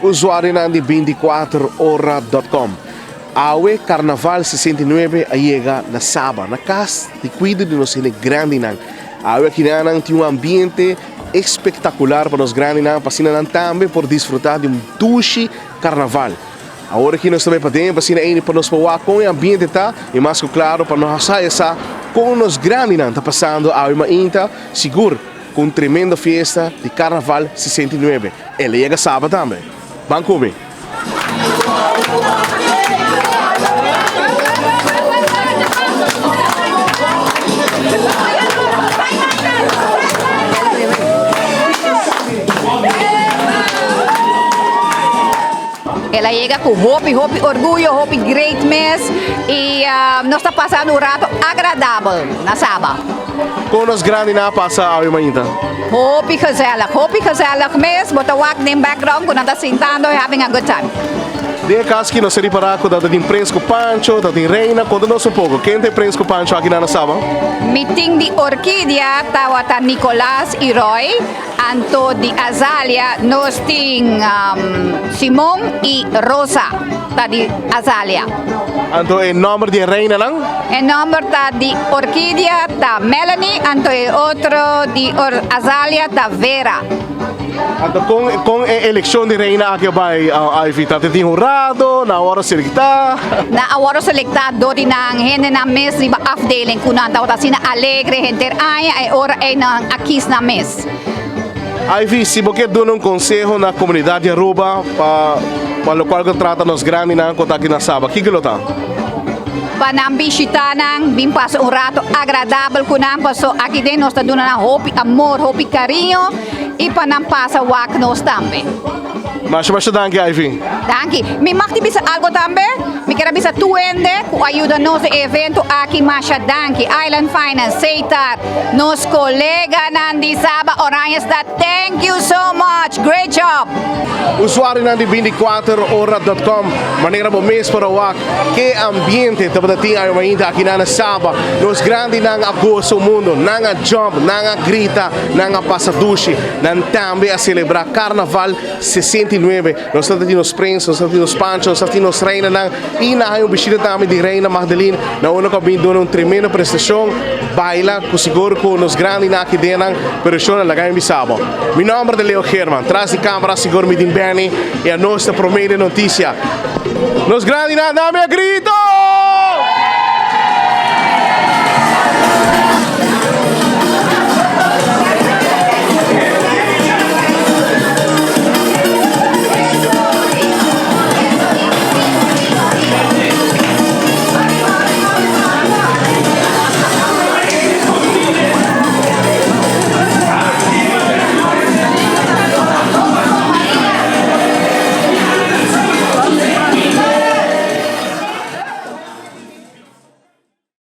Usuarionan di binticuater ora dot com, Awe Carnaval 69 a yega na Saba, na cas di cuido di nos hende grandinan. Awe akinanan tin un ambiente espectacular pa nos grandinan pa asina nan tambe por disfruta di un dushi Carnaval. Awor aki nos ta bay paden pa asina ey pa nos por wak con e ambiente ta y mas cu claro pa nos haya sa con nos grandinan ta pasando awe mainta, sigur cu un tremendo fiesta di Carnaval 69. El a yega Saba tambe. Ban cu mi. El a yega cu hopi hopi orguyo, hopi great mes y nos ta pasando un rato agradabel na Saba. Con nos grandinan a pasa awe mainta? Hopi gezellig, hopi gezellig mes, bo ta wak den background cu nan ta sintando y having a good time. Den e cas aki nos a ripara cu ta tin Prins cu Pancho, ta tin Reina, conta nos un poco, ken ta e Prins cu Pancho aki nan na Saba? Mi tin di Orquidea tawata Nicolas y Roy. Anto di Azalia nos tin Simon y Rosa ta di Azalia. Anto e nomber di e reinanan? E nomber ta di Orquidea ta Melanie, anto e otro di Azalia ta Vera. Anto con con e eleccion di reina aki a bay, Ivy? Ta tin hurado? Nan a worde selecta? Nan a worde selecta door di nan hendenan mes riba afdeling cu nan tabata asina alegre henter aña, e ora ey nan a kies nan mes. Ivy, si bo kier duna un conseho na comunidad di Aruba pa pa locual cu trata nos grandinan cu ta aki na Saba, kiko lo ta? Pa nan bishita nan, bin pasa un rato agradabel cu nan, paso aki den nos ta duna nan hopi amor, hopi cariño y pa nan pasa wak nos tambe. Masha masha danki Ivy. Danki. Mi mag di bisa algo tambe? Mi kier a bisa tur hende cu a yuda nos den e evento aki masha danki. Island Finance, Seitar, nos coleganan di Saba Oranjestad, thank you so much. Great job! Usuarionan di binticuater ora dot com, manera bo mes por a wak ke ambiente tabata tin awe mainta aki nan na Saba. Nos grandinan a gosa un mundo, nan a jump, nan a grita, nan a pasa dushi. Nan tambe a selebrá Karnaval 69. Nos ta tin nos prens, nos ta tin nos pancho, nos ta tin nos reinanan i nan haña un bishita tambe di Reina Magdalene na unda ku a bin duna un tremendo prestashon, baila ku sigur ku nos grandinan aki den nan, pero shon a laga mi bisa bo. Mi nòmber ta Leo Geerman, tras di kámara sigur mi tin Benny i anos ta promé den notisia. Nos grandinan dame a grito!